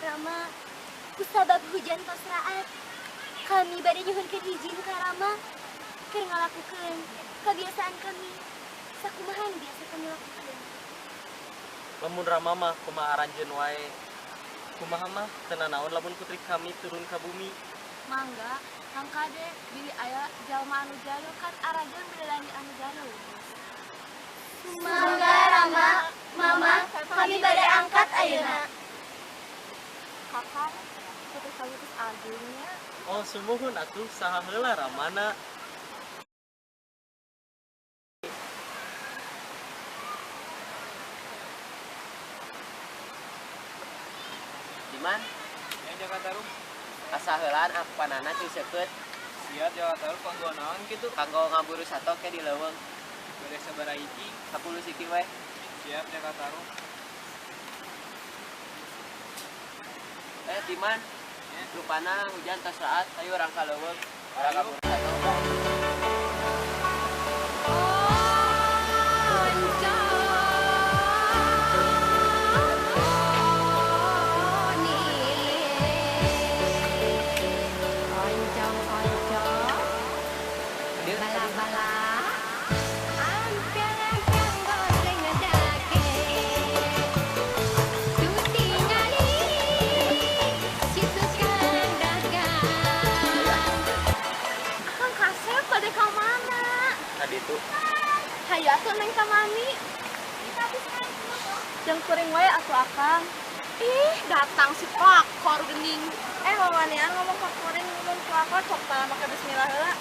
Rama, kusabab hujan tos raat. Kami bade nyuhunkeun izin ka Rama keur ngalakukeun kebiasaan kami. Sakumaha nu biasa kami lakukeun. Lamun Rama mah kumaha aranjeun wae. Kumaha mah teu nanaon lamun putri kami turun ka bumi. Mangga, Kang Kade, bilih aya jalma anu jahil kan aranjeun bidadari anu jahil. Mangga Rama, Mama, kami bade angkat ayeuna. Kakang, putri kami geus agengnya. Oh, sumuhun atuh saha heula Ramana. Diman? Ya Jaka Tarub. Asa heulaan apanana cing seukeut. Siap Jaka Tarub kanggo naon kitu? Kanggo ngaburu sato ke di leuweung. Bade sabaraha hiji? 10 siki we. Siap Jaka Tarub. Diman, rupana hujan tos raat, ayo urang ka leuweung. Urang ngaburu sato. Tadi itu. Hayu atuh neng ka mami. Jeung kuring wae atuh akang. Ih, datang si pelakor geuning. Wawanian ngomong ka kuring ngomong pelakor sok tah make bismillah heula.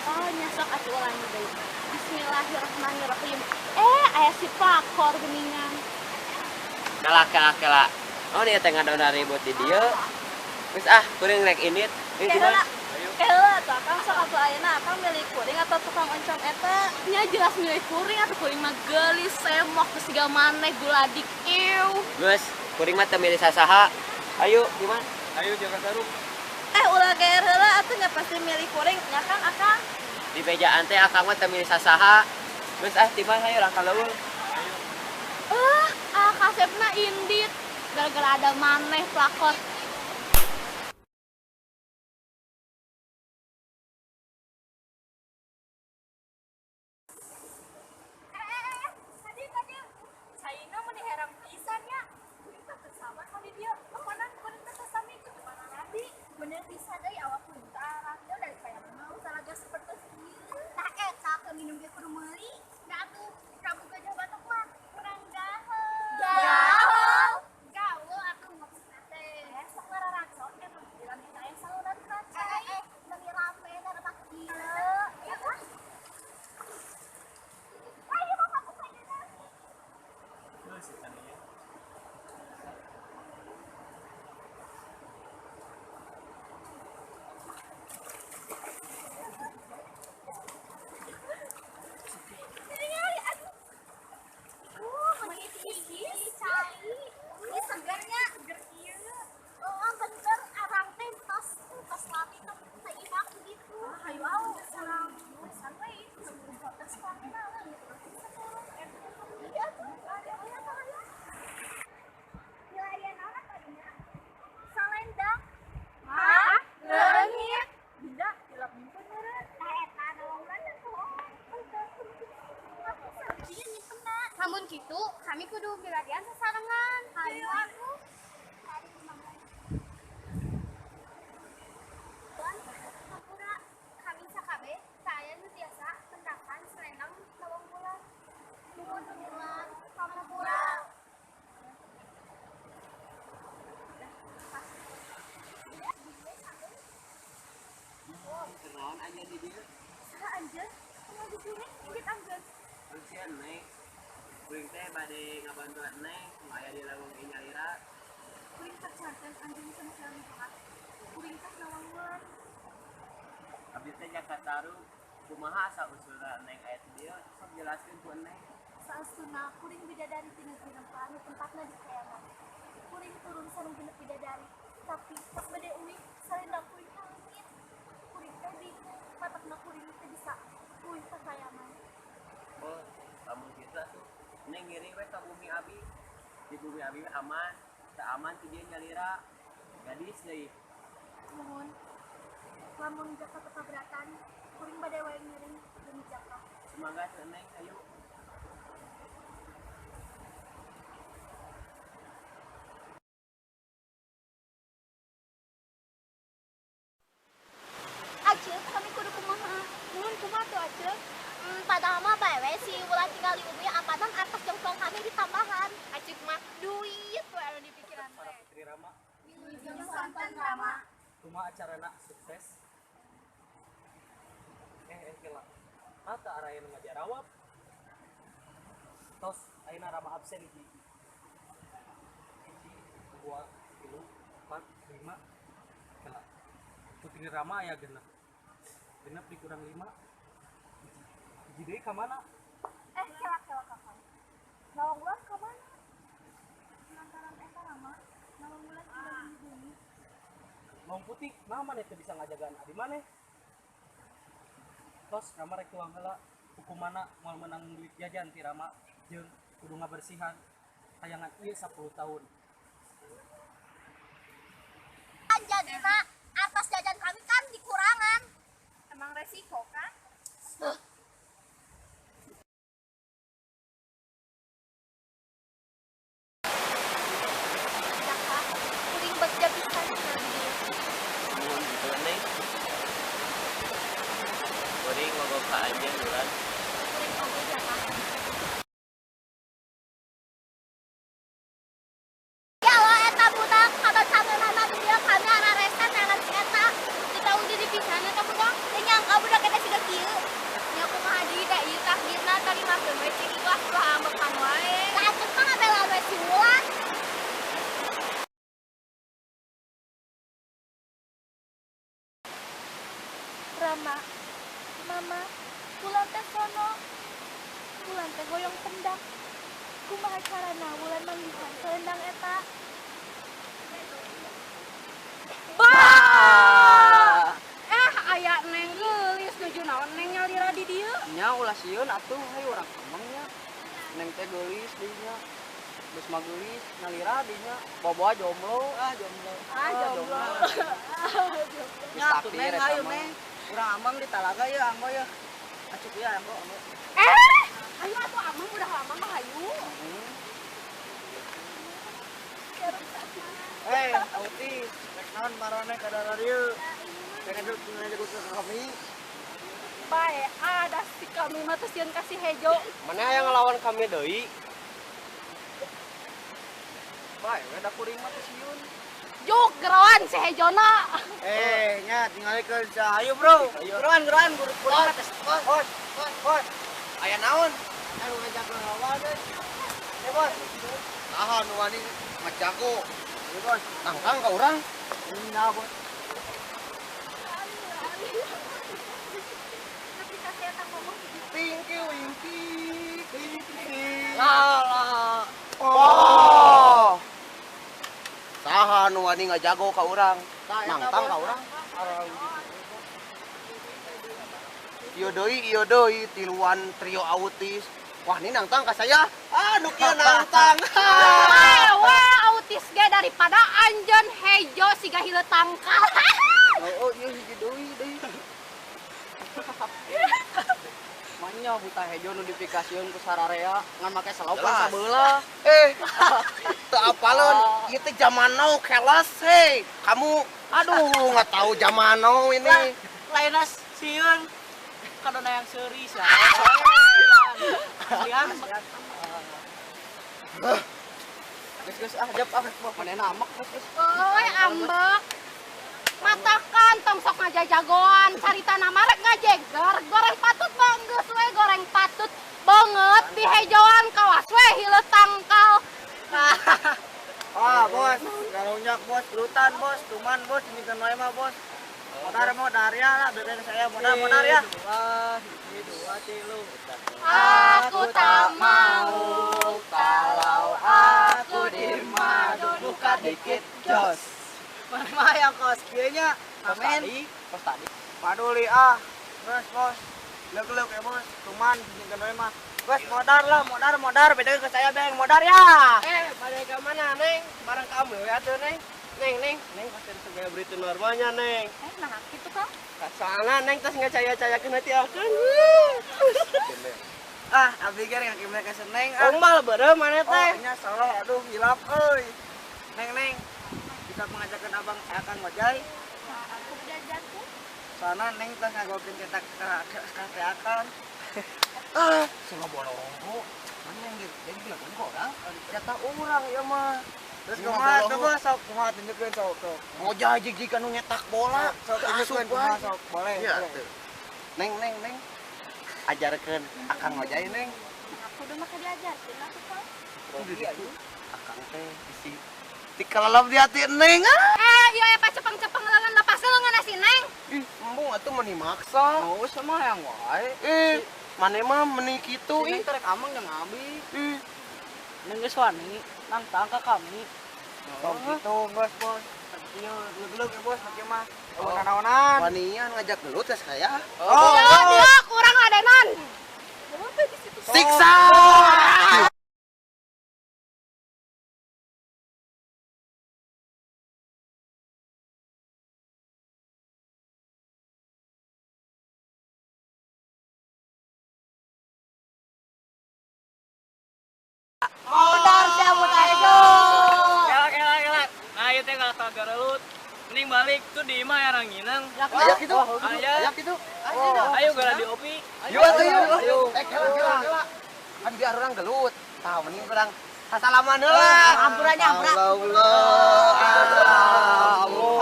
Oh, nya sok atuh ulang deui. Bismillahirrahmanirrahim. Aya si pelakor geuningan. Kela kela kela. Oh, nih teh ngadona ribut di dieu. Geus ah, kuring rek indit. Ini gimana? Kela atuh akang sok atuh ayeuna akang milih kuring atau tukang oncom eta? Nya jelas milih kuring atuh kuring mah geulis, semok, geus siga maneh guladik ieu. Geus, kuring mah teu milih sasaha. Ayo, gimana? Ayo Jaka Tarub. Ulah geer heula atuh nya pasti milih kuring nya Kang akang. Di bejaan teh akang mah teu milih sasaha. Geus ah, timan hayu urang ka leuweung. Ayo. Ah kasepna indit gara-gara ada maneh pelakor. Namun gitu, kami kudu milarian sasarengan. Hayu aku. Hampura kami sakabe taya nu tiasa mendakan selendang lawang bulan. Nuhun bulan, hampura. Kenaon aja di dieu? Saha anjeun? Kumaha dicuri? Indit anjeun. Sia neng. Kuring teh bade ngabantuan neng, nu aya di leuweung ieu nyalira. Kuring teh caten anjeun sama sekali banget. Kuring teh nawang bulan. Abdi teh Jaka Tarub, kumaha asa usulna neng aya di dieu? Sok jelaskeun ku neng. Saestuna kuring bidadari ti negeri nempa anu tempatna di kayangan. Kuring turun sareng genep bidadari, tapi pas bade uih salendang kuring leungit. Kuring teh bingung, matakna kuring teh bisa uih ka kayangan. Oh, lamun kitu atuh neng ngiring we ka bumi abi. Di bumi abi aman. Teu aman ti dieu nyalira. Gadis deui. Nuhun. Lamun Jaka teu kaberatan, kuring bade wae ngiring demi Jaka. Semoga teu Neng hayu. Aceuk, kami kudu kumaha? Nuhun kumaha tuh Aceuk? Padahal mah bae we si Wulan tinggal di bumi apanan atas jongkong kami ditambahan. Aceuk mah duit we anu di pikiran Para teh. putri Rama, Wilujeng sonten Rama. kumaha acarana sukses? Kela. Mata araya nu ngajarawab. Tos ayeuna Rama absen hiji. 1, 2, 3, 4, 5. Kela. Putri Rama aya 6. 6 dikurang 5. Hiji deui ka mana? Kela kela kakak. Nawang Wulan ka mana? Lantaran eta Rama, Nawang Wulan tinggal di bumi. Bawang putih, nah maneh teu bisa ngajagaan adi maneh. Tos Rama rek tuang heula hukumana moal meunang duit jajan ti Rama jeung kudu ngabersihan tayangan ieu 10 tahun. Kan jadina atas jajan kami kan dikurangan. Emang resiko kan? Jaka, kuring bagja pisan tinggal di dieu. Nuhun kitu Neng. Kuring mogok ka anjeun Wulan. Kuring oge Jaka. Ya Allah eta budak kada sangeunana di dieu kami araresa neangan si eta. Ditahu diri pisan eta budak. Teu nyangka budak eta siga kieu. Nya kumaha deui da ieu takdirna tarimakeun we cing ikhlas ulah ambekan wae. Da Aceuk mah ngabelaan we si Wulan. Rama, Mama, Wulan teh sono. Wulan teh hoyong pendak. Kumaha carana Wulan manggihan selendang eta? Bah! Aya Neng geulis nuju naon Neng nyalira di dieu? Nya ulah sieun atuh hayu urang kemeng nya. Neng teh geulis deui nya. Geus mah geulis nyalira deui nya. Bawa-bawa jomblo, ah jomblo. Ah, jomblo. Geus Nya atuh takdir Neng eta hayu mah. Neng. Urang amang di talaga ya anggo ya. Acuk ya anggo anggo. Ayo atuh amang udah lama mah hayu. Autis, rek naon marane ka dararieu? Pengen dulu ngajago ke kami. Bae, ada si kami mah teu sieun ka si Hejo. Mana aya ngelawan kami deui? Bae we da kuring mah teu sieun. Juk geroan si Hejona. Nya tingalikeun sa ayo bro. Geroan geroan guru kuring mah teh. Bos, bos, bos. Aya naon? Anu ngajago lawan euy. Bos. Naha nu wani ngajago. Ayo bos. Tangkang ka urang. Ini nah bos. Tapi ka si eta ngomong gitu. Pinky winky, pinky. Lah. Oh. Saha nu wani ngajago ka urang? Nangtang ka urang. Ieu deui tiluan trio autis. Wah, ini nangtang ka saya. Ah, nu kieu nangtang. Wah, wah, autis ge daripada anjeun Hejo siga hileut tangkal. Oh, ieu hiji deui deui. Manya buta hejo nu dipikasieun ku sararea ngan make selopan Jelas. sabelah. Teu apaleun, ieu teh zaman now kelas hei. Kamu aduh nggak tahu zaman now ini. Lainna sieun kadona yang seuri sia. Sian. Geus geus ah jap ah manehna amek geus geus. Oi, ambek. Matakan tong sok ngajajagoan, caritana mah rek ngajeger, goreng patut mah geus we goreng patut banget di hejoan kawas we hileut tangkal. Ah, bos, garunyak bos, gelutan bos, tuman bos, ini kan wae mah bos. Modar mau daria lah, bebek saya modar modar ya. 2, 1, 2, 3. Aku tak mau kalau aku di madu buka dikit jos. Mana mah yang kos kieu nya. Kos Amin. tadi, kos tadi. Paduli ah. Terus bos, leuk-leuk ya bos, tuman ini kan wae mah. Bos modar lah, modar beda ke saya beng, modar ya. Pada ke mana, Neng? Barang kamu ya tuh, Neng. Neng, Neng pasti segala berita normalnya, Neng. Nah gitu Kang. Soalnya Neng tas ngacaya-cayakeun hati akang. Ah, abdi ge rek ngakimna ka Neng. Ah. Omal beureum mana teh? Oh, nya salah, aduh hilap euy. Neng, bisa mengajarkan abang akang ngojay. Nah, aku diajarkeun. Soalna Neng tas ngagokeun cetak ka akang. Ah, semua bolong. Mana yang jadi bilang ke orang? Jatah orang ieu mah. Terus kumaha tuh bos, sok kumaha tunjukkeun sok sok. Ngojay jig-jig anu nyetak bola. Sok tunjukkeun kumaha sok, boleh. Neng. Ajarkeun akang ngojay, Neng. Aku udah mah diajarkeun atuh, Kang. Akang teh bisi dikelelep di hati Neng. Ah. Ieu eta cepeng-cepeng lengan lepasna lengan si Neng. Ih, embung atuh meni maksa. Oh, sama yang wae. Ih, mane mah meni kitu ih. Neng rek ameng jeung abi. Ih. Neng geus wani nantang ka kami. Sok gitu, bos. Ieu legleg ya, bos, make mah. Oh, nanaonan. Wanian ngajak gelut teh saya. Oh, dia kurang ladenan. Siksa. Modar sia buta itu. Kela. Nah, ieu teh kalah garelut. Mending balik tuh di imah ya ranginang. Aya kitu. Aya kitu. Ayo gara diopi. Ayo atuh yuk. Kela. Kan biar orang gelut. Tah mending urang sasalaman heula. Ampura nya, ampura. Allah.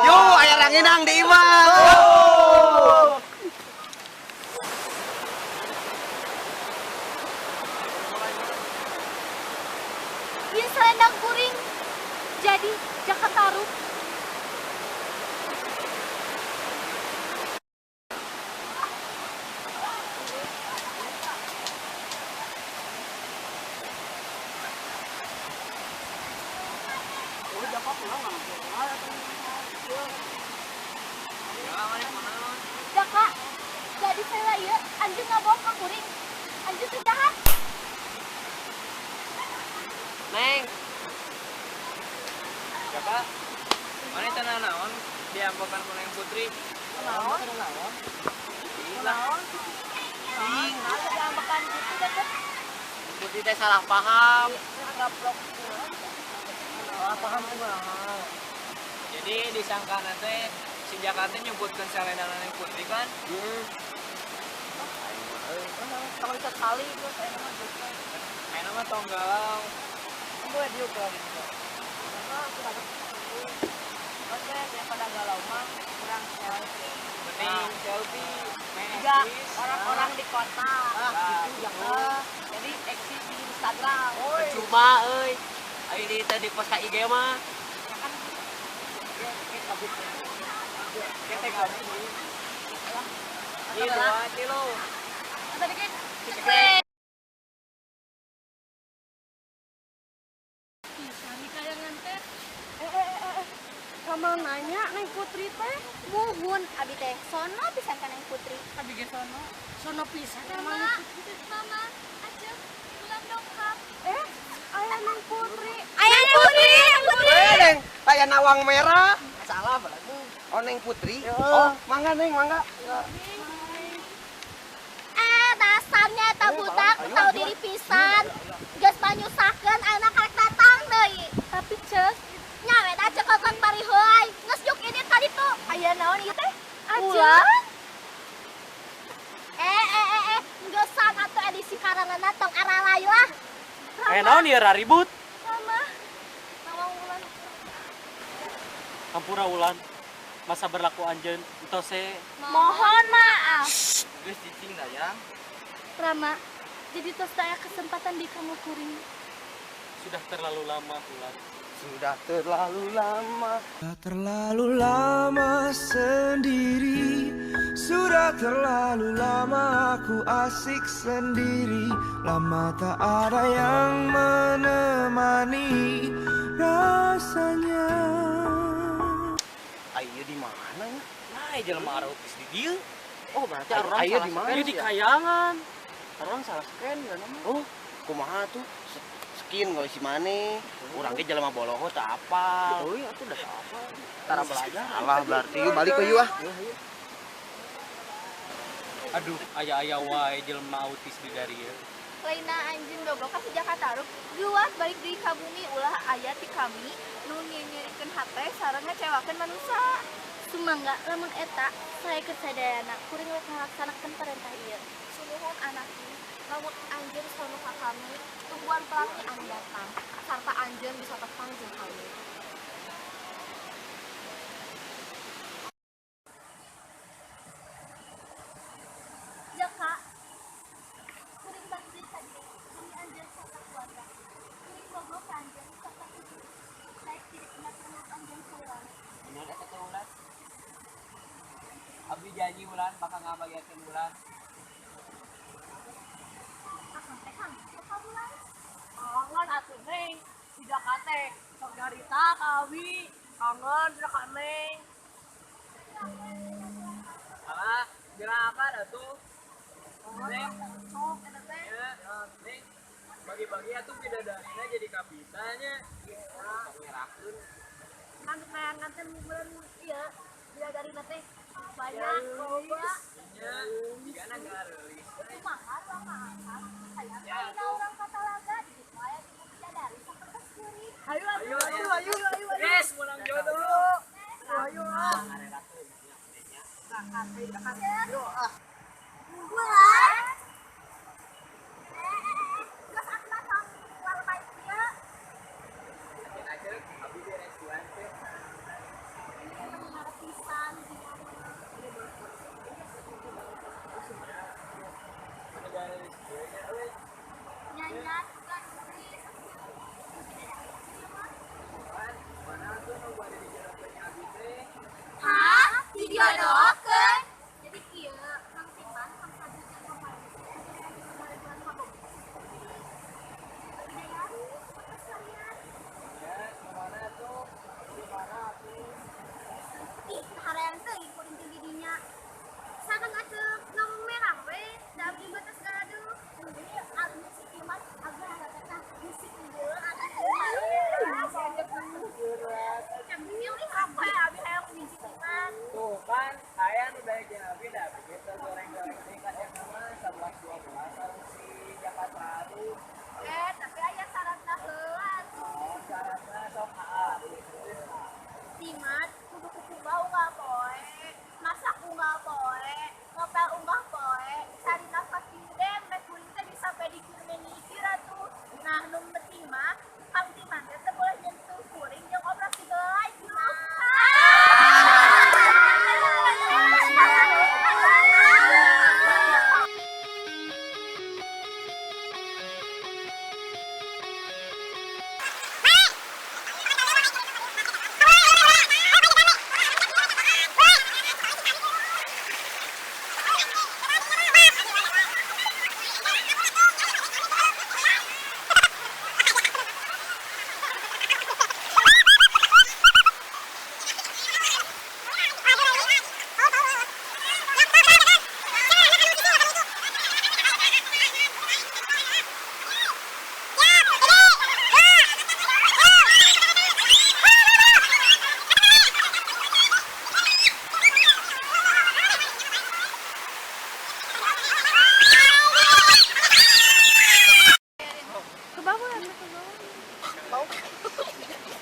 Yo, aya ranginang di imah. Ieu selendang kuring. Jadi Jaka Tarub. Jaka, jadi saya ieu anjeun ngabohong ka kuring. Anjeun teh jahat. Neng. Jaka, mana teh naon diampokan ku Neng Putri? Naon? Naon? Diambekan gitu deket. Putri teh salah paham. Gaplok. Salah paham kumaha? Jadi disangka teh si Jaka teh nyebutkeun selendang Neng Putri kan? Heeh. Kalau bisa sekali itu saya mah gitu. Ayeuna mah tong galau. Gue diuk lagi gitu. Oke, daripada galau mah kurang selfie. Mending selfie. Juga orang-orang di kota. Gitu ya. Jadi eksis di Instagram. Cuma euy. Ayo di teh di post ka IG mah. Ya kan. Kita gabung. Iya, dua, tilu. Ada dikit. Pisan kayangan teh. Kamu nanya Neng Putri teh? Muhun abi teh sono pisan ka Neng Putri. Abi ge sono. Sono pisan Mama, Mama, aceu ulang dongkap. Aya Neng Putri. Aya Neng Putri, Neng Putri. Neng, aya nawang merah. Salah balagu. Oh, Neng Putri. Oh, mangga Neng, mangga. Dasarnya eta budak tahu diri pisan. Geus manyusahkeun ayeuna karek datang deui. Tapi ceuk nya we da ceuk kokon bari heuay. Geus yuk ini tadi tuh. Aya naon ieu teh? Ulan. Geusan atuh edisi karanana tong aralay lah. Naon ieu raribut? Mama. Nawang Wulan. Hampura Wulan. Masa berlaku anjeun entos se. Mohon maaf. Geus cicing dayang. Rama, jadi tos taya kesempatan di kamu kuring. Sudah terlalu lama, Wulan. Sudah terlalu lama. Sudah terlalu lama sendiri. Sudah terlalu lama aku asik sendiri. Lama tak ada yang menemani rasanya. Ayo di mana ya? Nah, jelema arupis di dieu. Oh, berarti orang Ayo di mana? Ieu di kayangan. Orang salah scan ya namanya. Oh, kumaha tuh? Skin kalau si mane. Urang ge jelema boloho teu apa. Euy, atuh da apa. Tara belajar. Alah berarti yuk balik we yuk ah. Aduh, aya-aya wae jelema autis di darieu. Laina anjeun goblok ka si Jaka Tarub, juas balik deui ka bumi ulah aya ti kami nu nyerikeun hate sareng ngecewakeun manusa. Sumangga lamun eta sae sadayana kuring rek ngalaksanakeun perintah ieu. Sumuhun anakku, lamun anjeun sono ka kami, tungguan pelatih anu datang sarta anjeun bisa tepang jeung kami. Jaka, kuring bakti ka dieu, bumi anjeun sarta keluarga. Kuring bogoh ka anjeun sarta cucu. Sae tidak ingat menurut anjeun saurang. Bener eta teh Wulan. Abdi janji Wulan bakal ngabagiakeun Wulan. Akang teh kang, ka Wulan. Kangen atuh Neng, si Jaka teh sok nyarita ka abi, kangen ka Neng. Alah, geura apa atuh? Neng, Sok eta teh. ya, Neng, bagi-bagi atuh bidadarina jadi kabisanya. Ngerakeun. Kan kayangan teh meureun ieu bidadarina teh banyak loba. Nya, jigana gareulis. Kumaha urang mah hayang ayeuna urang ka talaga di ditu aya di bidadari sakertos ceurik. Ayo ayo ayo ayo ayo. Yes, menang jodoh. Ayo ah. Wulan. Geus atuh tong lalebay kieu. Aja, abdi beres duan teh. Bener pisan. Gareulis kieu nya euy. Nyanyian bukan kuring. Wulan, mana atuh nu bade dijodohkeun abi teh? Hah? Dijodohkeun? Jadi kieu, Kang Timan Kang Sadu jeung Kang Pardi teh bulan kabogoh. Bidadari sakertos kalian. Ya, mana atuh? Di mana atuh? Ih, harayang teuing kuring jeung didinya. Saking atuh ngomong merah we, da abdi mah tos gaduh. Ini abdi si Timan abdi teh musik ieu atuh. Cemil ih apa abi hayang biji Timan. Tuh kan, aya nu daek jeung abi da begitu goreng-goreng teh ka eta mah 11 12 sareng si Jaka Tarub. Eh, tapi aya syaratna heula atuh. Oh, syaratna sok aa. Timan kudu kukuba unggal poe, masak unggal poe, ngepel unggal poe, cari nafas di dembe kuring teh bisa pedikir manikir atuh. Nah, nu penting mah Kang Timan teh teu boleh nyentuh kuring jeung operasi helai gitu.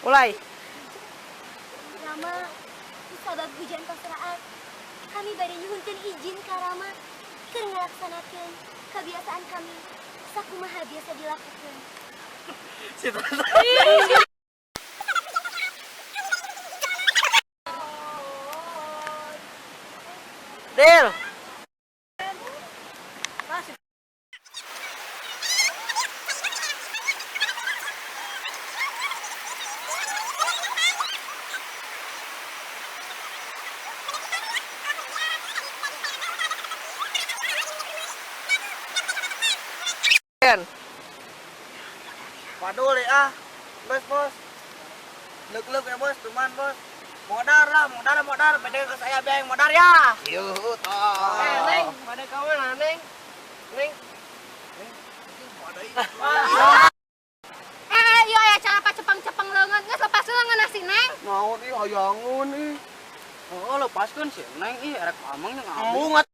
Mulai. Rama, sabab hujan pasraat, kami bade nyuhunkeun izin ka Rama keur ngalaksanakeun kebiasaan kami sakumaha biasa dilakukeun. Del. Padul ya, bos bos, lek-lek ya bos, cuman bos, modar lah, modar modar, beda ke saya beng modar ya. Yuh, toh. Neng, pada kawan neng, neng. Eh, ieu aya cara pacepeng-cepeng leungeun. Geus lepas leungeun si Neng. Naon ih hayangeun ih. Oh, lepaskeun si Neng ih erek ameng jeung abi. Embung.